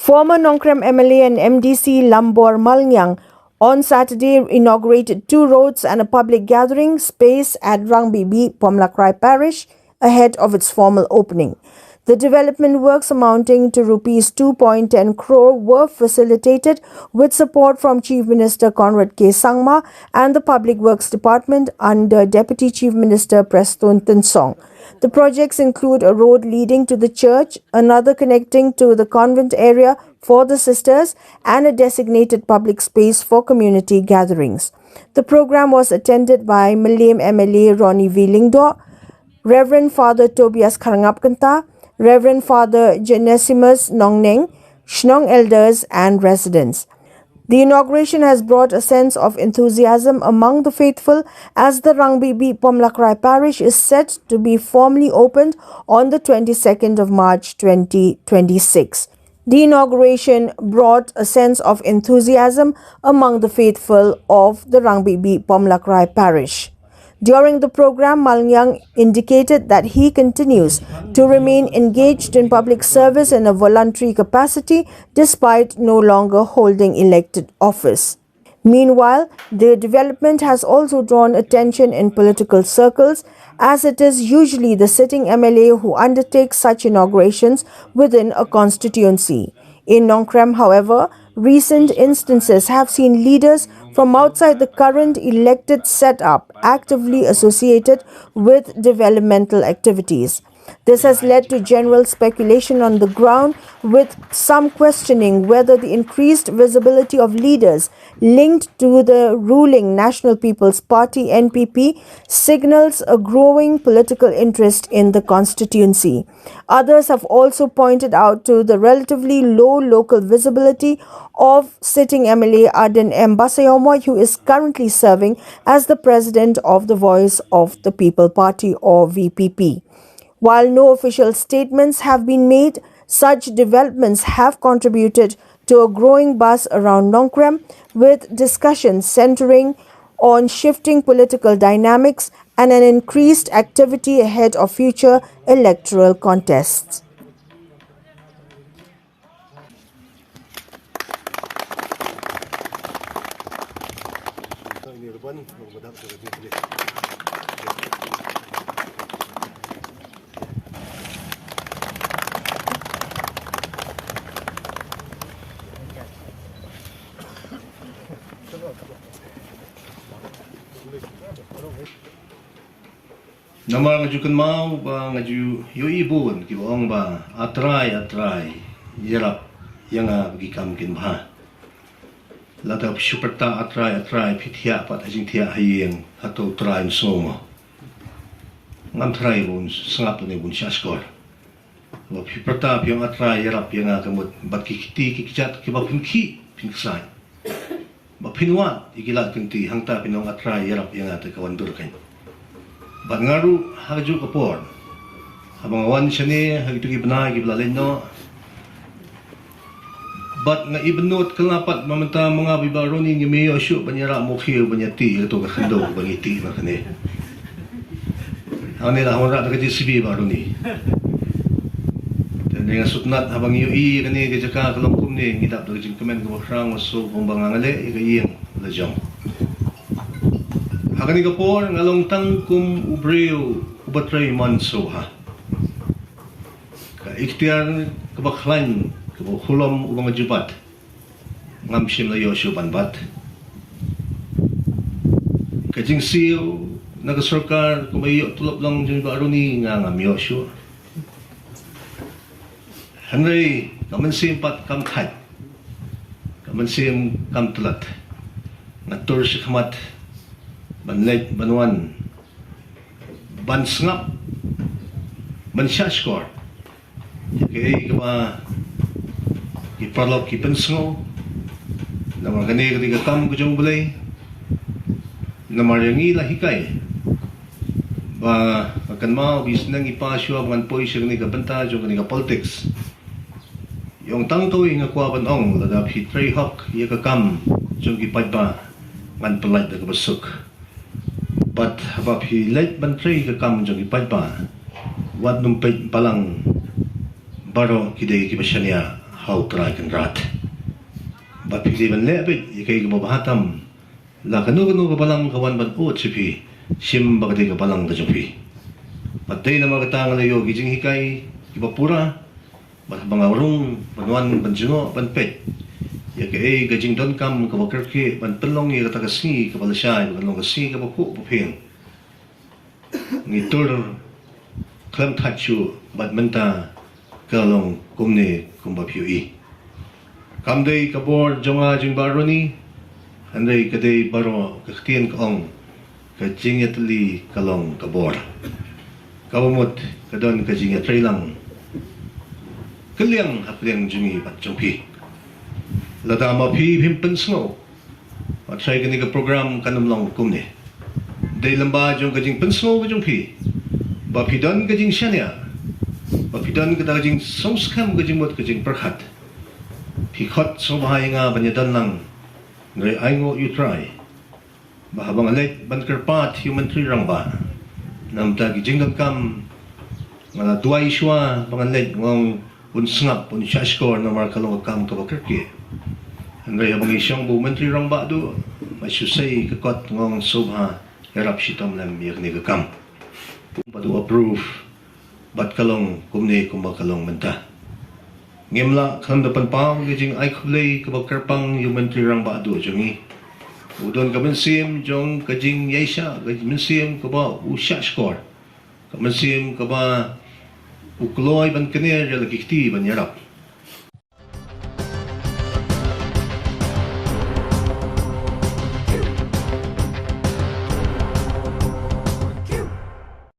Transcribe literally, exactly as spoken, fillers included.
Former Nongkrem M L A and M D C Lambor Malngiang on Saturday inaugurated two roads and a public gathering space at Rangbibi, Pomlakrai Parish ahead of its formal opening. The development works amounting to rupees two point ten crore were facilitated with support from Chief Minister Conrad K Sangma and the Public Works Department under Deputy Chief Minister Prestone Tynsong. The projects include a road leading to the church, another connecting to the convent area for the sisters, and a designated public space for community gatherings. The program was attended by Mylliem M L A Ronnie V Lyngdoh, Reverend Father Tobias Kharngapkynta, Reverend Father Genesimus Nongneng, Shnong elders and residents. The inauguration has brought a sense of enthusiasm among the faithful as the Rangbibi Pomlakrai Parish is set to be formally opened on the twenty-second of March twenty twenty-six. The inauguration brought a sense of enthusiasm among the faithful of the Rangbibi Pomlakrai Parish. During the program, Malngiang indicated that he continues to remain engaged in public service in a voluntary capacity despite no longer holding elected office. Meanwhile, the development has also drawn attention in political circles, as it is usually the sitting M L A who undertakes such inaugurations within a constituency. In Nongkrem, however, recent instances have seen leaders from outside the current elected setup actively associated with developmental activities. This has led to general speculation on the ground, with some questioning whether the increased visibility of leaders linked to the ruling National People's Party, N P P, signals a growing political interest in the constituency. Others have also pointed out to the relatively low local visibility of sitting M L A Ardent M Basaiawmoit, who is currently serving as the president of the Voice of the People Party, or V P P. While no official statements have been made, such developments have contributed to a growing buzz around Nongkrem, with discussions centering on shifting political dynamics and an increased activity ahead of future electoral contests. Namar nga ju kynmaw ba nga ju ïohi bun kiba ong ba, "A Trai, A Trai, ïarap ïa nga ba ki kam kin bha." Lada phi shu pyrta "A Trai, A Trai," phi thiah pat ha jingthiah ha ïing, hato U Trai un sngew mo? Ngam tharai ba un sngap ne ba un shahshkor. Ba phi pyrta phi ong, "A Trai, ïarap ïa nga ka mut bad ki kti ki kjat kiba phin khih phin ksaid, ba phin wad ïa ki lad kynti, hangta phin ong, 'A Trai, ïarap ïa nga,' te ka wan dur keiñ." Bad nga ruh ha kajuh ka por, haba nga wan shane ha kito ki bnai kiba la leit noh, bad nga ibynnud kylla pat ba mynta ma nga bad i Bah Ronnie ngim ïoh shuh ban ïarah mukhir ban ïatih ïa kato ka khyndew ba ngi tih na kane. Hangne la wanrah da ka J C B, Bah Ronnie. Te nga sngewtynnat haba ngi ïohi ïa kane ka jaka ka long kumne, ngi dap da ka jingkmen kaba khraw, nga sngewbha ba nga leh ïa ka ïing la jong. Ha kane ka por nga long tang kum u briew uba trei man sngewbha. Ka iktiar kaba khlaiñ kaba khulom uba nga ju bat, ngam shym la ïoh shuh ban bat. Ka jingsiew na ka sorkar kaba ïoh tulop lang jong i Bah Ronnie nga ngam ïoh shuh. Hynrei ka mynsiem pat kam thait, ka mynsiem kam tlot. Nga tur shakhmat ban leit ban wan, ban sngap, ban shahshkor ïa kaei kaba ki paralok ki pynsngew. Namar kane ka dei ka kam ka jong U Blei. Namar ïa ngi la hikai ba, nga kynmaw ba i sneng i pa shuwa ba ngan poi sha kane ka bynta jong kane ka politics, i ong tang kawei, nga kwah ban ong, lada phi trei hok ïa ka kam jong ki paidbah, ngan pynlait da kaba suk. Bad haba phi leit ban trei ka kam jong ki paidbah, wat nym peit balang, baroh ki dei kiba shaniah ha U Trai Kynrad. Bad phi dei ban leh beit ïa kaei kaba bha tam, la kano kano ka balang ka wan ban ud sha phi, shim ba ka dei ka balang ka jong phi. Bad dei namar kata nga la ïoh ki jinghikai kiba pura, bad haba nga rung ban wan ban jngoh ban peit ïa kaei ka jingdonkam kaba kyrkieh ban pynlong ïa kata ka sngi kaba lashai, ba kan long ka sngi kaba khuh ba phieng, ngi tur khlem thait shuh, bad mynta ka long kumne kumba phi ïohi. Kam dei ka bor jong nga jingbah runi, hynrei ka dei baroh ka ktien ka ong, ka jingïatylli ka long ka bor. Kaba mut ka don ka jingïatreilang kylliang ha pliang jong ngi bad jong phi. Lada ma phi phim pynsngew, ma trai kane ka program kan ym long kumne. Dei lyngba jong ka jingpynsngew ka jong phi, ba phi don ka jingshaniah, ba phi don kata ka jingsngewskhem, ka jingmut, ka jingpyrkhat, phi khot sngewbha ïa nga ban ïadon lang. Hynrei ainguh ïa U Trai ba haba nga leit ban kyrpad ïa u Myntri Rangbah, namar ki jingdonkam, nga la duwai shuwa ba ngan leit, nga ong un sngap, un shahshkor, namar ka long ka kam kaba kyrkieh. Hynrei haba ngi shong bad u Myntri Rangbah duh, ma shu sei ka kot, nga ong sngewbha ïarap shitom lem ïa kane ka kam. Bad u approve, bad ka long kumne kumba ka long mynta. Ngim lah khlem da pynpaw ka jingai khublei kaba kyrpang ïa u Myntri Rangbah duh jong ngi. U don ka mynsiem jong ka jingïaishah, ka mynsiem kaba u shahshkor, ka mynsiem kaba u kloi ban kner ïa la ki kti ban ïarap.